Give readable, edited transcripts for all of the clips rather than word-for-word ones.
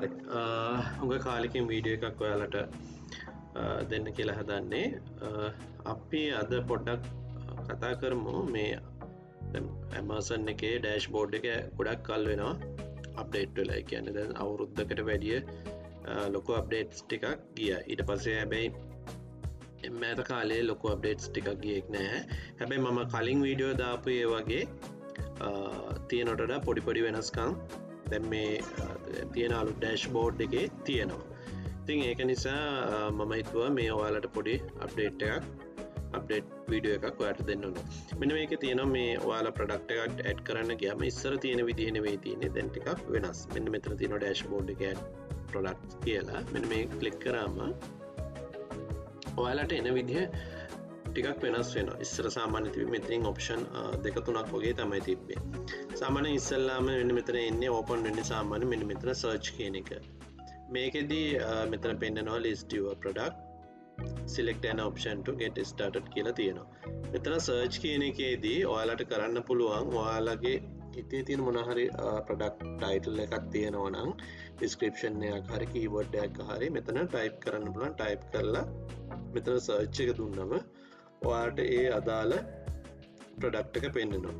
හරි, හුඟ කාලෙකින් වීඩියෝ එකක් ඔයාලට දෙන්න කියලා හදන්නේ. අපි අද පොඩ්ඩක් කතා කරමු මේ Amazon එකේ ඩෑෂ්බෝඩ් එක ගොඩක් කල් වෙනවා අප්ඩේට් වෙලා. ඒ කියන්නේ දැන් අවුරුද්දකට වැඩිය ලොකු අප්ඩේට්ස් ටිකක් ගියා. ඊට පස්සේ හැබැයි මෑත කාලේ ලොකු අප්ඩේට්ස් ටිකක් ගියෙක් නෑ. හැබැයි මම කලින් වීඩියෝ දාපු ඒ වගේ තියෙනට වඩා පොඩි පොඩි වෙනස්කම් දැන් මේ තියෙන අලුත් ඩෑෂ්බෝඩ් එකේ තියෙනවා. ඉතින් ඒක නිසා මම හිතුවා මේ ඔයාලට පොඩි අප්ඩේට් එකක්, අප්ඩේට් වීඩියෝ එකක් ඔයාලට දෙන්න ඕනේ. මෙන්න මේකේ තියෙනවා මේ ඔයාලා ප්‍රොඩක්ට් එකක් ඇඩ් කරන්න ගියාම ඉස්සර තියෙන විදිහ නෙවෙයි තියෙන්නේ, දැන් ටිකක් වෙනස්. මෙන්න මෙතන තියෙනවා ඩෑෂ්බෝඩ් එකේ ඇඩ් ප්‍රොඩක්ට්ස් කියලා. මෙන්න මේ ක්ලික් කරාම ඔයාලට එන විදිහ ටිකක් වෙනස් වෙනවා. ඉස්සර සාමාන්‍ය තිබ්බේ මෙතනින් ඔප්ෂන් දෙක තුනක් වගේ තමයි තිබ්බේ. සාමාන්‍යයෙන් ඉස්සෙල්ලාම මෙන්න මෙතන එන්නේ ඕපන් වෙන්නේ සාමාන්‍ය මෙන්න මෙතන සර්ච් කියන එක. මේකෙදි මෙතන පෙන්නනවා list your product, select an option to get started කියලා තියෙනවා. මෙතන සර්ච් කියන එකේදී ඔයාලට කරන්න පුළුවන් ඔයාලගේ හිතේ තියෙන මොන හරි ප්‍රොඩක්ට් ටයිටල් එකක් තියෙනවා නම් ඩිස්ක්‍රිප්ෂන් එකක් හරි කීවර්ඩ් එකක් හරි මෙතන ටයිප් කරන්න පුළුවන්. ටයිප් කරලා මෙතන සර්ච් එක දුන්නම ඔයාලට ඒ අදාළ ප්‍රොඩක්ට් එක පෙන්නනවා.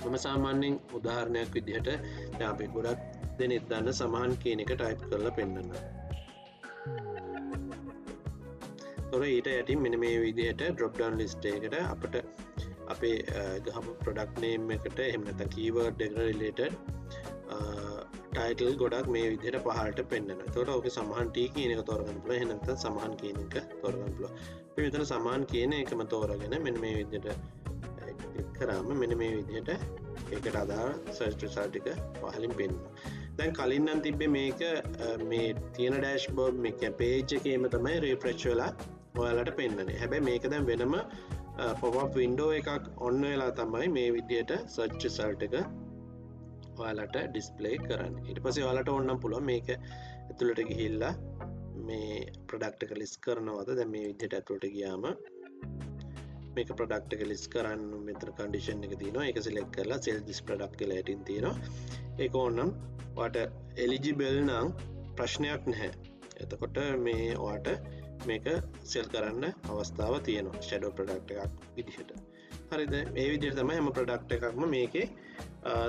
මම සාමාන්‍යයෙන් උදාහරණයක් විදිහට දැන් අපි ගොඩක් දෙනෙක් දන්න සමහන් කියන එක ටයිප් කරලා පෙන්නනවා. තොර ඊට යටින් මෙන්න මේ විදිහට ඩ්‍රොප් ඩවුන් ලිස්ට් එකකට අපිට අපේ ගහපු ප්‍රොඩක්ට් නේම් එකට එහෙම නැත්නම් කීවර්ඩ් එකට රිලේටඩ් ටයිටල් ගොඩක් මේ විදිහට පහළට පෙන්නනවා. එතකොට ඔකේ සමහන් ටී කියන එක තෝරගන්න පුළුවන්. එහෙම නැත්නම් සමහන් කියන එක තෝරගන්න පුළුවන්. අපි මෙතන සමහන් කියන එකම තෝරගෙන මෙන්න මේ විදිහට ක්ලික් කරාම මෙන්න මේ විදිහට ඒකට අදාළ සර්ච් රිසල්ට් එක පහළින් පෙන්නනවා. දැන් කලින් නම් තිබ්බේ මේක මේ තියෙන ඩෑෂ්බෝඩ් මේ කියන්නේ පේජ් එකේම තමයි රිෆ්‍රෙෂ් වෙලා ඔයාලට පෙන්නන්නේ. හැබැයි මේක දැන් වෙනම පොප් අප් වින්ඩෝ එකක් ඔන් වෙලා තමයි මේ විදිහට සර්ච් රිසල්ට් එක ඔයාලට ඩිස්ප්ලේ කරන්නේ. ඊට පස්සේ ඔයාලට ඕන නම් පුළුවන් මේක ඇතුළට ගිහිල්ලා මේ ප්‍රොඩක්ට් එක ලිස්ට් කරනවද? දැන් මේ විදිහට ඇතුළට ගියාම මේක ප්‍රොඩක්ට් එක ලිස්ට් කරන්න මෙතන කන්ඩිෂන් එක තියෙනවා. ඒක සිලෙක්ට් කරලා සෙල් දිස් ප්‍රොඩක්ට් කියලා යටින් තියෙනවා. ඒක ඕන නම් ඔයාට එලිජිබල් නම් ප්‍රශ්නයක් නැහැ. එතකොට මේ ඔයාට මේක සෙල් කරන්න අවස්ථාව තියෙනවා ෂැඩෝ ප්‍රොඩක්ට් එකක් විදිහට. හරිද? මේ විදිහට තමයි හැම ප්‍රොඩක්ට් එකක්ම මේකේ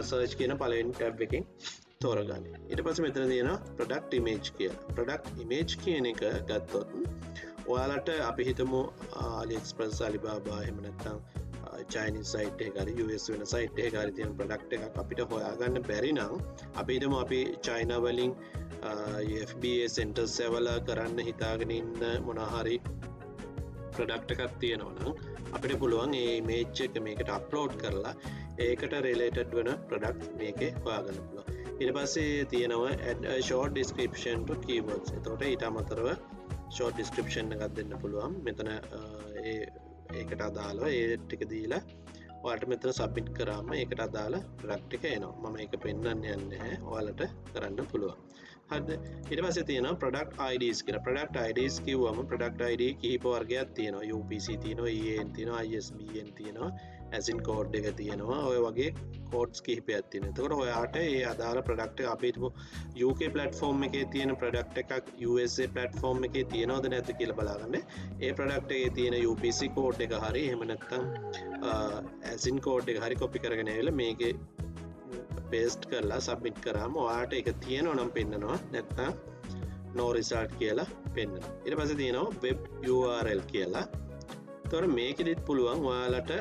සර්ච් කියන පළවෙනි ටැබ් එකෙන් තෝරගන්නේ. ඊට පස්සේ මෙතන තියෙනවා ප්‍රොඩක්ට් ඉමේජ් කියලා. ප්‍රොඩක්ට් ඉමේජ් කියන එක ගත්තොත් ඔයාලට අපි හිතමු AliExpress, Alibaba එහෙම නැත්නම් චයිනීස් සයිට් එකක හරි US වෙන සයිට් එකක හරි තියෙන ප්‍රොඩක්ට් එකක් අපිට හොයාගන්න බැරි නම් අපි හිතමු අපි චයිනා වලින් FBA centres එවලා කරන්න හිතාගෙන ඉන්න මොන හරි ප්‍රොඩක්ට් එකක් තියෙනවා නම් අපිට පුළුවන් ඒ ඉමේජ් එක මේකට අප්ලෝඩ් කරලා ඒකට රිලේටඩ් වෙන ප්‍රොඩක්ට් මේකේ හොයාගන්න පුළුවන්. ඊට පස්සේ තියෙනවා add a short description to keywords. එතකොට ඊට අමතරව ෂෝට් ඩිස්ක්‍රිප්ෂන් එකක් දෙන්න පුළුවන්. මෙතන ඒකට අදාළව ඒ ටික දීලා ඔයාලට මෙතන සබ්මිට් කරාම ඒකට අදාළ ප්‍රොඩක්ට් එක එනවා. මම ඒක පෙන්වන්න යන්නේ නැහැ. ඔයාලට කරන්න පුළුවන්. හරිද? ඊට පස්සේ තියෙනවා ප්‍රොඩක්ට් IDs කියලා. ප්‍රොඩක්ට් IDs කිව්වම ප්‍රොඩක්ට් ID කිහිප වර්ගයක් තියෙනවා. UPC තියෙනවා, EAN තියෙනවා, ISBN තියෙනවා, ASIN code එක තියෙනවා. ඔය වගේ කෝඩ්ස් කිහිපයක් තියෙනවා. එතකොට ඔයාට ඒ අදාළ ප්‍රොඩක්ට් එක අපි හිතමු UK platform එකේ තියෙන ප්‍රොඩක්ට් එකක් USA platform එකේ තියෙනවද නැද්ද කියලා බලාගන්න. ඒ ප්‍රොඩක්ට් එකේ තියෙන UPC code එක හරි එහෙම නැත්නම් ASIN code එක හරි කොපි කරගෙන ඇවිල්ලා මේකේ පේස්ට් කරලා සබ්මිට් කරාම ඔයාට ඒක තියෙනවා නම් පෙන්නනවා, නැත්නම් no result කියලා පෙන්නනවා. ඊට පස්සේ තියෙනවා web URL කියලා. එතකොට මේකෙදිත් පුළුවන් ඔයාලට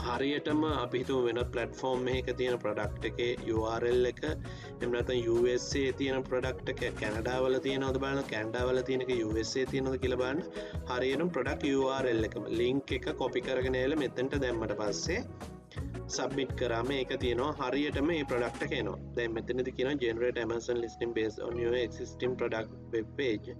හරියටම අපි හිතමු වෙනත් ප්ලැට්ෆෝම් එකක තියෙන ප්‍රොඩක්ට් එකේ URL එක එහෙම නැත්නම් USA තියෙන ප්‍රොඩක්ට් එක කැනඩා වල තියෙනවද බලන්න, කැනඩා වල තියෙන එක USA තියෙනවද කියලා බලන්න. හරියටම ප්‍රොඩක්ට් URL එකම ලින්ක් එක කොපි කරගෙන ඇවිල්ලා මෙතනට දැම්මට පස්සේ සබ්මිට් කරාම ඒක තියෙනවා හරියටම මේ ප්‍රොඩක්ට් එක එනවා. දැන් මෙතනදි කියනවා generate Amazon listing based on your existing product web page.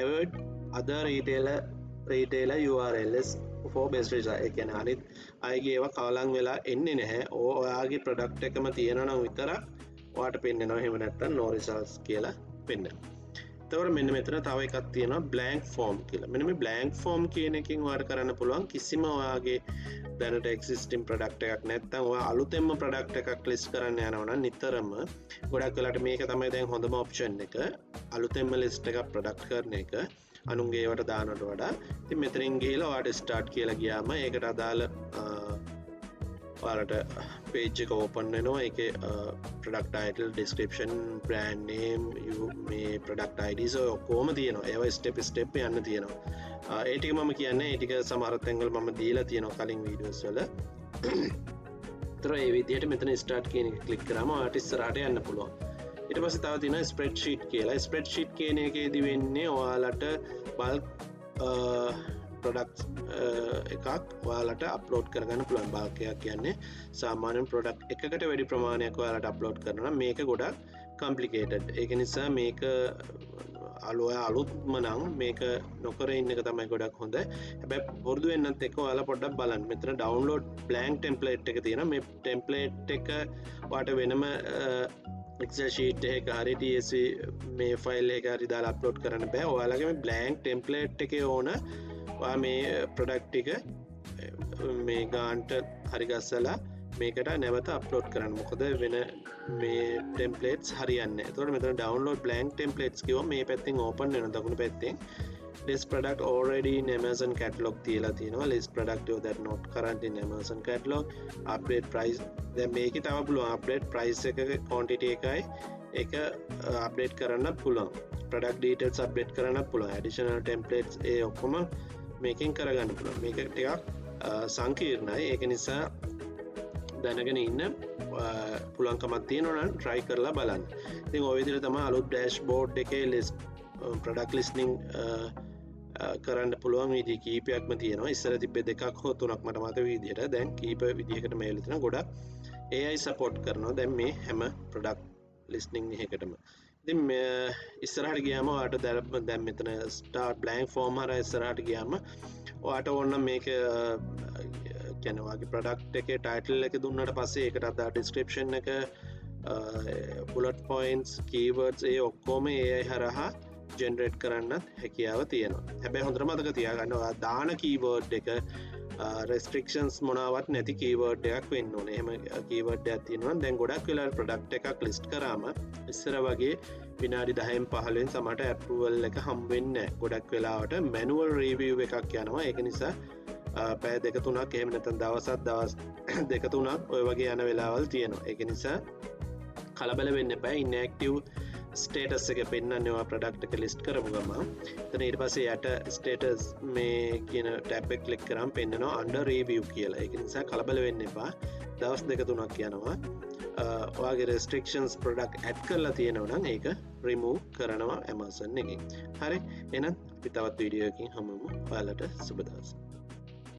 Avoid other retailer URLs for best result. ඒ කියන්නේ අනිත් අයගේ ඒවා කවලම් වෙලා එන්නේ නැහැ. ඔයාගේ ප්‍රොඩක්ට් එකම තියෙනවා නම් විතරක් ඔයාට පෙන්නනවා. එහෙම නැත්නම් no results කියලා පෙන්නනවා. එතකොට මෙන්න මෙතන තව එකක් තියෙනවා බ්ලැන්ක් ෆෝම් කියලා. මෙන්න මේ බ්ලැන්ක් ෆෝම් කියන එකෙන් ඔයාලට කරන්න පුළුවන් කිසිම ඔයාගේ දැනට එක්සිස්ටිං ප්‍රොඩක්ට් එකක් නැත්නම් ඔයා අලුතෙන්ම ප්‍රොඩක්ට් එකක් ලිස්ට් කරන්න යනවා නම් නිතරම ගොඩක් වෙලාවට මේක තමයි දැන් හොඳම ඔප්ෂන් එක. අලුතෙන්ම ලිස්ට් එකක් ප්‍රොඩක්ට් කරන එක අනුන්ගේ ඒවට දානට වඩා. ඉතින් මෙතනින් ගිහලා ඔයාට ස්ටාර්ට් කියලා ගියාම ඒකට අදාළ ඔයාලට පේජ් එක ඕපන් වෙනවා. ඒකේ product title, description, brand name, මේ ප්‍රොඩක්ට් IDs ඔය ඔක්කොම තියෙනවා. ඒවා ස්ටෙප් ස්ටෙප් යන්න තියෙනවා. ඒ ටික මම කියන්නේ ඒ ටික සමහර තැන්වල මම දීලා තියෙනවා කලින් වීඩියෝස් වල. ඒතර ඒ විදිහට මෙතන ස්ටාර්ට් කියන එක ක්ලික් කරාම ඔයාලට ඉස්සරහට යන්න පුළුවන්. ඊට පස්සේ තව තියෙනවා ස්ප්‍රෙඩ්ෂීට් කියලා. ස්ප්‍රෙඩ්ෂීට් කියන එකේදී වෙන්නේ ඔයාලට බල්ක් ප්‍රොඩක්ට් එකක් ඔයාලට අප්ලෝඩ් කරගන්න පුළුවන්. බල්ක් එකක් කියන්නේ සාමාන්‍යයෙන් ප්‍රොඩක්ට් එකකට වැඩි ප්‍රමාණයක් ඔයාලට අප්ලෝඩ් කරනවා නම් මේක ගොඩක් කම්ප්ලිකේටඩ්. ඒක නිසා මේක ඔයා අලුත්ම නම් මේක නොකර ඉන්න එක තමයි ගොඩක් හොඳ. හැබැයි පුරුදු වෙන්නත් එක්ක ඔයාලා පොඩ්ඩක් බලන්න. මෙතන ඩවුන්ලෝඩ් බ්ලැන්ක් ටෙම්ප්ලේට් එක තියෙනවා. මේ ටෙම්ප්ලේට් එක ඔයාට වෙනම Excel sheet එකක හරි TSV මේ ෆයිල් එක හරි දාලා අප්ලෝඩ් කරන්න බෑ. ඔයාලගේ මේ බ්ලැන්ක් ටෙම්ප්ලේට් එකේ ඕන ඔයා මේ ප්‍රොඩක්ට් ටික මේ ගාන්ට හරි ගස්සලා මේකට නැවත අප්ලෝඩ් කරන්න. මොකද වෙන මේ ටෙම්ප්ලේට්ස් හරියන්නේ නැහැ. එතකොට මෙතන ඩවුන්ලෝඩ් බ්ලැන්ක් ටෙම්ප්ලේට්ස් කිව්වම මේ පැත්තෙන් ඕපන් වෙනවා දකුණු පැත්තෙන්. List product already in Amazon catalog තියලා තියෙනවා. List product that not current in Amazon catalog, update price. දැන් මේකේ තව පුළුවන් අප්ඩේට් ප්‍රයිස් එක, ක්වොන්ටිටි එකයි ඒක අප්ඩේට් කරන්නත් පුළුවන්. ප්‍රොඩක්ට් ඩීටේල්ස් අප්ඩේට් කරන්නත් පුළුවන්. ඇඩිෂනල් ටෙම්ප්ලේට්ස් ඒ ඔක්කොම මේකෙන් කරගන්න පුළුවන්. මේක ටිකක් සංකීර්ණයි. ඒක නිසා දැනගෙන ඉන්න පුළුවන්කමක් තියෙනවා නම් try කරලා බලන්න. ඉතින් ඔය විදිහට තමයි අලුත් ඩෑෂ්බෝඩ් එකේ ලිස්ට් ප්‍රොඩක්ට් ලිස්ටිං කරන්න පුළුවන් විදි කීපයක්ම තියෙනවා. ඉස්සර තිබ්බේ දෙකක් හෝ තුනක් මට මතක විදිහට. දැන් කීප විදිහකට මේ වෙලා තියෙනවා. ගොඩක් AI support කරනවා දැන් මේ හැම ප්‍රොඩක්ට් ලිස්ටිං එකකටම. ඉතින් මේ ඉස්සරහට ගියාම ඔයාට දැන් මෙතන ස්ටාර්ට් බ්ලැන්ක් ෆෝම් හරහා ඉස්සරහට ගියාම ඔයාට ඕන නම් මේක කියන්නේ ඔයාගේ ප්‍රොඩක්ට් එකේ ටයිටල් එක දුන්නාට පස්සේ ඒකට අදාළ ඩිස්ක්‍රිප්ෂන් එක, බුලට් පොයින්ට්ස්, කීවර්ඩ්ස් ඒ ඔක්කොම AI හරහා ජෙනරේට් කරන්නත් හැකියාව තියෙනවා. හැබැයි හොඳට මතක තියාගන්න ඔයා දාන කීවර්ඩ් එක රෙස්ට්‍රික්ෂන්ස් මොනාවත් නැති කීවර්ඩ් එකක් වෙන්න ඕනේ. එහෙම කීවර්ඩ් එකක් තියෙනවා නම් දැන් ගොඩක් වෙලාවට ප්‍රොඩක්ට් එකක් ලිස්ට් කරාම ඉස්සර වගේ විනාඩි 10න් 15න් සමහරට ඇප්‍රූවල් එක හම්බ වෙන්නේ නැහැ. ගොඩක් වෙලාවට මැනුවල් රිවිව් එකක් යනවා. ඒක නිසා පැය දෙක තුනක් එහෙම නැත්නම් දවසක් දවස් දෙක තුනක් ඔය වගේ යන වෙලාවල් තියෙනවා. ඒක නිසා කලබල වෙන්න එපා. ඉන්ඇක්ටිව් ස්ටේටස් එක පෙන්වන්නේ ඔයා ප්‍රොඩක්ට් එක ලිස්ට් කරපු ගමන්. එතන ඊට පස්සේ යට ස්ටේටස් මේ කියන ටැබ් එක ක්ලික් කරාම පෙන්නනවා අන්ඩර් රිවිව් කියලා. ඒක නිසා කලබල වෙන්න එපා. දවස් දෙක තුනක් යනවා. ඔයාගේ රෙස්ට්‍රික්ෂන්ස් ප්‍රොඩක්ට් ඇඩ් කරලා තියෙනවා නම් ඒක රිමූව් කරනවා Amazon එකෙන්. හරි. එහෙනම් අපි තවත් වීඩියෝ එකකින් හමුවෙමු. ඔයාලට සුබ දවසක්.